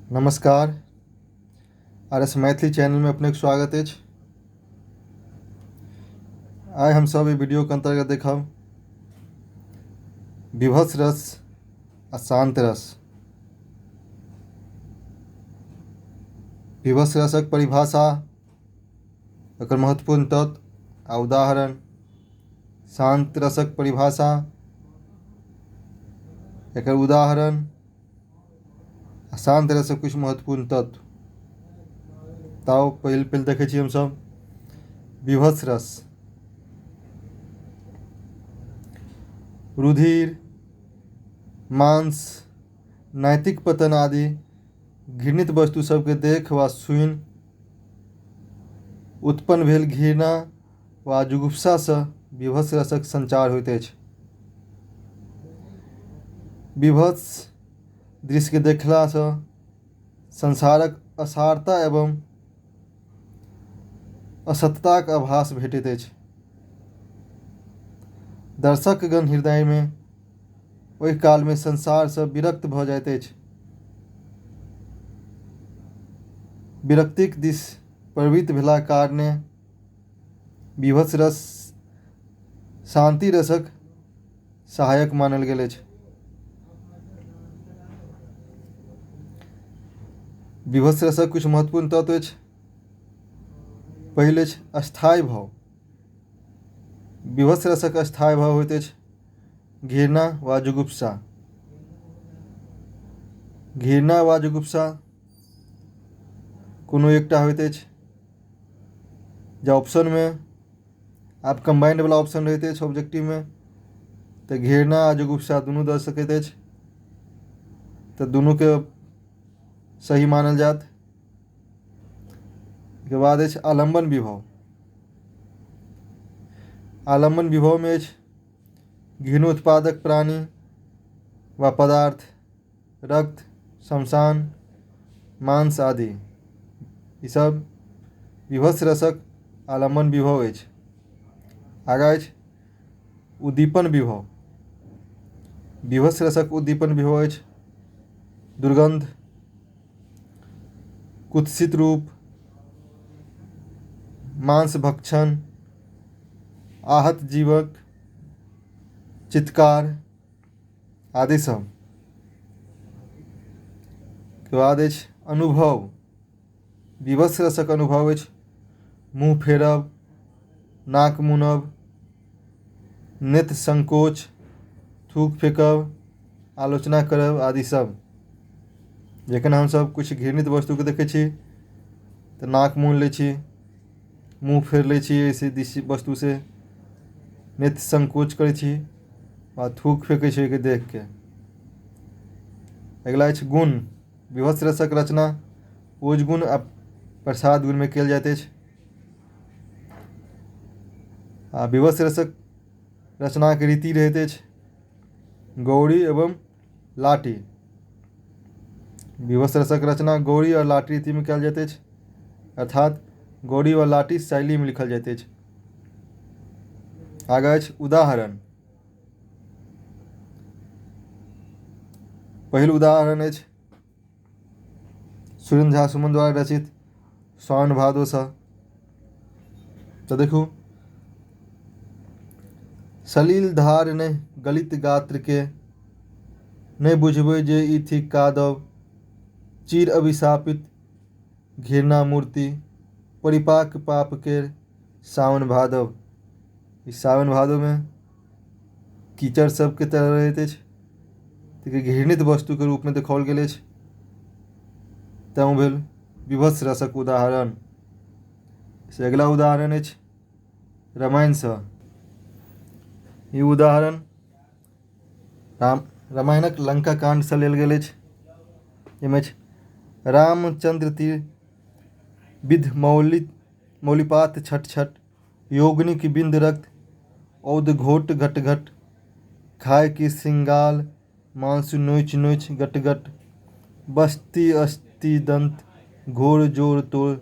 नमस्कार, R S Maithili चैनलमे अपनेके स्वागत अछि। आइ हमसभ एहि वीडियोके अन्तर्गत देखब विभत्स रस आ शान्त रस। विभत्स रसक परिभाषा, एकर महत्वपूर्ण तत्व आ उदाहरण। शान्त रसक परिभाषा, एकर उदाहरण आ शान्त रसक किछु महत्वपूर्ण तत्व। तऽ पहिल पहिल देखै छी हमसभ विभत्स रस। रुधिर, मांस, नैतिक पतन आदि घृणित वस्तु सबके देख वा सुनि उत्पन्न भेल घृणा वा जुगुप्सासँ विभत्स रसक संचार होइत अछि। विभत्स दृश्यके देखलासँ संसारक असारता एवं असत्यताक आभास भेटैत अछि। दर्शकगण हृदयमे ओहि कालमे संसारसँ विरक्त भऽ जाइत अछि। विरक्तिक दिस प्रवृत्त भेलाक कारणे विभत्स रस शान्ति रसक सहायक मानल गेल अछि। विभत्स रसक किछु महत्वपूर्ण तत्व अछि। पहिल अछि अस्थायी भाव। विभत्स रसक अस्थायी भाव होइत अछि घृणा वा जुगुप्सा। घृणा वा जुगुप्सा कोनो एकटा होइत अछि। जे ऑप्शनमे आब कम्बाइंड वाला ऑप्शन रहैत अछि ऑब्जेक्टिवमे, तऽ घृणा आ जुगुप्सा दुनू दऽ सकैत अछि, तऽ दुनूके सही मानल जायत। के बाद अछि आलम्बन विभव। आलम्बन विभवमे अछि घृणोत्पादक प्राणी वा पदार्थ, रक्त, शमशान, मांस आदि। ईसभ विभत्स रसक आलम्बन विभव अछि। आगाँ अछि उद्दीपन विभव। विभत्स रसक उद्दीपन विभव अछि दुर्गन्ध, कुत्सित रूप, मांस भक्षण, आहत जीवक चित्कार आदि सब। के बाद अछि अनुभव। विभत्स रसक अनुभव अछि मुँह फेरब, नाक मुनब, नेत्र संकोच, थूक फेकब, आलोचना करब आदि सब। जखन हमसभ किछु घृणित वस्तुके देखै छी तऽ नाक मूनि लै छी, मुँह फेर लै छी एहिसँ दिस वस्तुसँ, नेत्र संकोच करै छी आ थूक फेकै छी ओहिके देखके। अगिला अछि गुण। विभत्स रसक रचना ओज गुण आ प्रसाद गुणमे कयल जाइत अछि। आ विभत्स रसक रचनाके रीति रहैत अछि गौरी एवं लाटी। विभत्स रसक रचना गौरी आओर लाटी रीतिमे कयल जाइत अछि, अर्थात गौरी व लाटी शैलीमे लिखल जाइत अछि। आगाँ अछि उदाहरण। पहिल उदाहरण अछि सुरेन्द्र झा सुमन द्वारा रचित साओन भादोसँ। तऽ देखू, सलील धार नहि गलित गात्रके, नहि बुझबै जे ई थिक कादव, चिर अभिशापित घृणा मूर्ति, परिपाक पाप केर सावन भादव। ई सावन भादवमे कीचड़ सबके तरह रहैत अछि, घृणित वस्तुके रूपमे देखाओल गेल अछि, तैँ भेल विभत्स रसक उदाहरण। से अगिला उदाहरण अछि रामायणसँ। ई उदाहरण रामायणक लंका काण्डसँ लेल गेल अछि। एहिमे अछि रामचन्द्र तीर विध मौलि मौलिपात छट छट, योगनिक बिन्द रक्त औद घोट घट घट, खाय की श्रृंगाल मांसु नोचि नोचि गट गट, बस्ती अस्ति दंत घोर जोर तोर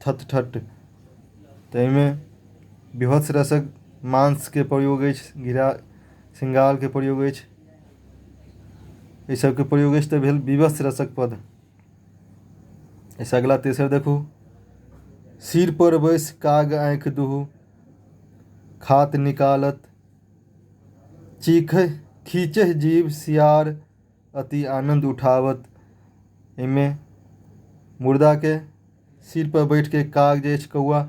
थत ठट। तऽ एहिमे विभत्स रसक मांसके प्रयोग अछि, घिरा श्रृंगारके प्रयोग अछि, एहि सबके प्रयोग अछि, तऽ भेल विभत्स रसक पद। एहिसँ अगिला तेसर देखू, सिर पर बैस काग आँखि दुहू खात निकालत, चीखै खींचै जीव सियार अति आनन्द उठावत। एहिमे मुर्दाके सिर पर बैठ के काग जे अछि कौआ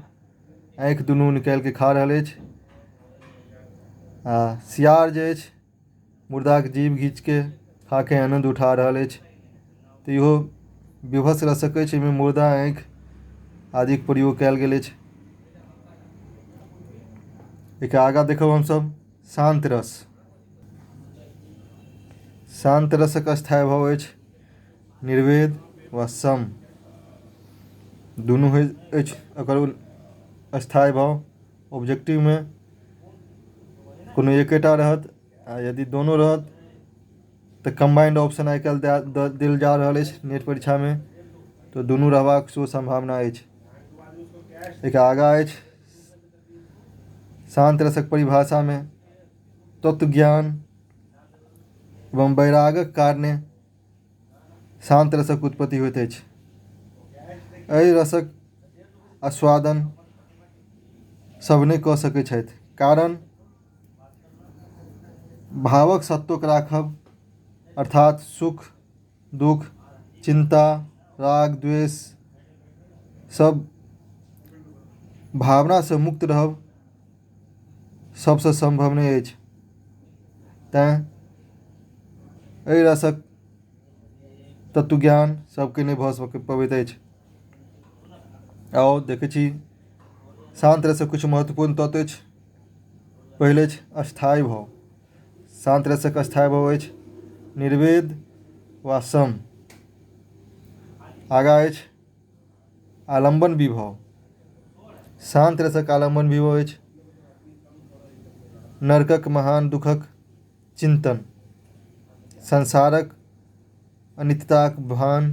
आँखि दुनू निकालि के खा रहल अछि आ सियार जे अछि मुर्दाके जीभ घीच के खा के आनन्द उठा रहल अछि। तऽ इहो विभत्स रसक अछि, एहिमे मुर्दा आँखि आदिक प्रयोग कयल गेल अछि। एहिके आगाँ देखब हमसभ शान्त रस। शान्त रसक स्थायी भाव अछि निर्वेद वा सम, दुनू होइत अछि एकर स्थायी भाव। ऑब्जेक्टिवमे कोनो एकेटा रहत आ यदि दोनो रहत तऽ कम्बाइंड ऑप्शन आइ काल्हि देल जा रहल अछि नेट परीक्षामे, तऽ दुनू रहबाक सेहो सम्भावना अछि। एहिके आगाँ अछि शान्त रसक परिभाषामे तत्वज्ञान एवं वैरागक कारणे शान्त रसक उत्पत्ति होइत अछि। एहि रसक आस्वादन सभ नहि कऽ सकैत छथि, कारण भावक सत्वक राखब अर्थात सुख दुख चिन्ता राग द्वेष सब भावनासँ मुक्त रहब सबसँ सम्भव नहि अछि। तैँ एहि रसक तत्वज्ञान सबके नहि भऽ पबैत अछि। आउ देखै छी शान्त रसक किछु महत्वपूर्ण तत्व अछि। पहिल अछि अस्थायी भाव। शान्त रसक अस्थायी भाव अछि निर्वेद वा सम। आगाँ अछि आलम्बन विभव। शान्त रसक आलम्बन विभव अछि नरकक महान दुःखक चिन्तन, संसारक अनित्यताक भान,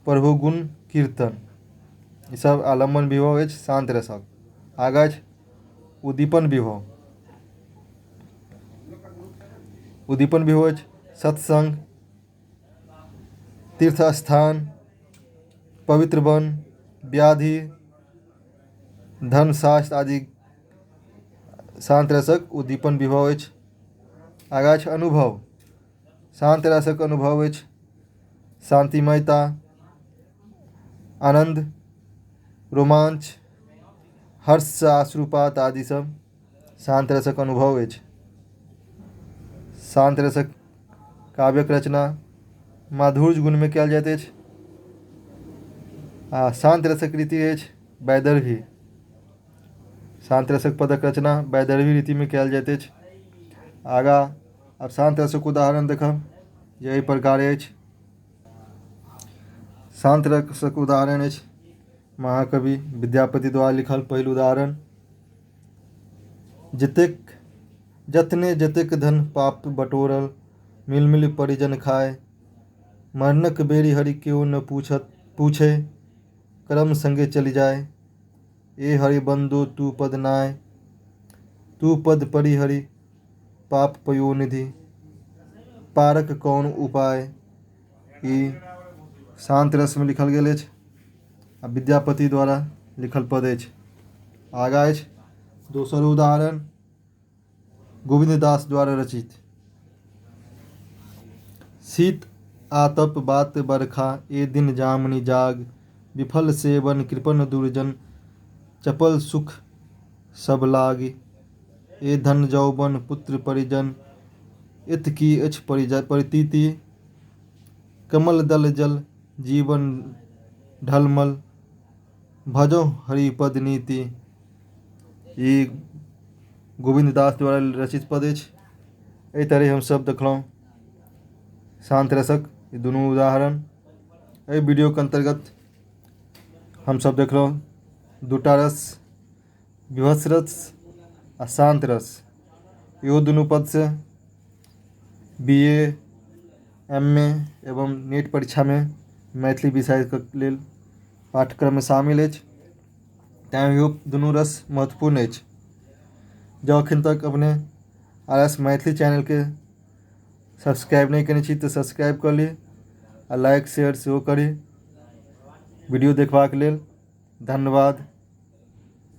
प्रभु गुण कीर्तन। ईसभ आलम्बन विभव अछि शान्त रसक। आगाँ अछि उद्दीपन विभव। उद्दीपन विभव अछि सत्संग, तीर्थ स्थान, पवित्र वन, व्याधि, धर्मशास्त्र आदि शान्त रसक उद्दीपन विभव अछि। आगाँ अछि अनुभव। शान्त रसक अनुभव अछि शान्तिमयता, आनन्द, रोमांच, हर्ष अश्रुपात आदि सब शान्त रसक अनुभव अछि। शान्त रसक काव्यक रचना माधुर्य गुणमे कयल जाइत अछि आ शान्त रसक रीति अछि वैदर्भी। शान्त रसक पदक रचना वैदर्भी रीतिमे कयल जाइत अछि। आगाँ आब शान्त रसक उदाहरण देखब जे एहि प्रकारे अछि। शान्त रसक उदाहरण अछि महाकवि विद्यापति द्वारा लिखल पहिल उदाहरण। जतेक जतने जतेक धन पाप बटोरल मिल मिल परिजन खाय, मरणक बेरि हरि केओ न पूछत पूछे कर्म संगे चलि जाय। ए हरि बंदो तू पद नाय, तू पद परिहरि पाप पयोनिधि, पारक कौन उपाय। ई शान्त रसमे लिखल गेल अछि आ विद्यापति द्वारा लिखल पद अछि। आगाँ अछि दोसर उदाहरण गोविन्द दास द्वारा रचित। शीत आतप बात बरखा ए दिन जामनी जाग, विफल सेवन कृपण दुर्जन चपल सुख सब लागी। ए धन जौवन पुत्र परिजन एत की अछि परितीति, कमल दल जल जीवन ढलमल भजौ हरिपद नीति। ई गोविन्द दास द्वारा रचित पद अछि। एहि तरहे हमसभ देखलहुँ शान्त रसक ई दुनू उदाहरण। एहि वीडियोके अन्तर्गत हमसभ देखलहुँ दूटा रस, विभत्स रस आ शान्त रस। इहो दुनू पदसँ बी ए, एम ए एवं नेट परीक्षामे मैथिली विषयके लेल पाठ्यक्रममे शामिल अछि, तैँ इहो दुनू रस महत्वपूर्ण अछि। जँ अखन तक अपने आर एस मैथिली चैनलके सब्सक्राइब नहि कयने छी तऽ सब्सक्राइब कऽ ली आ लाइक शेयर सेहो करी। वीडियो देखबाक लेल धन्यवाद।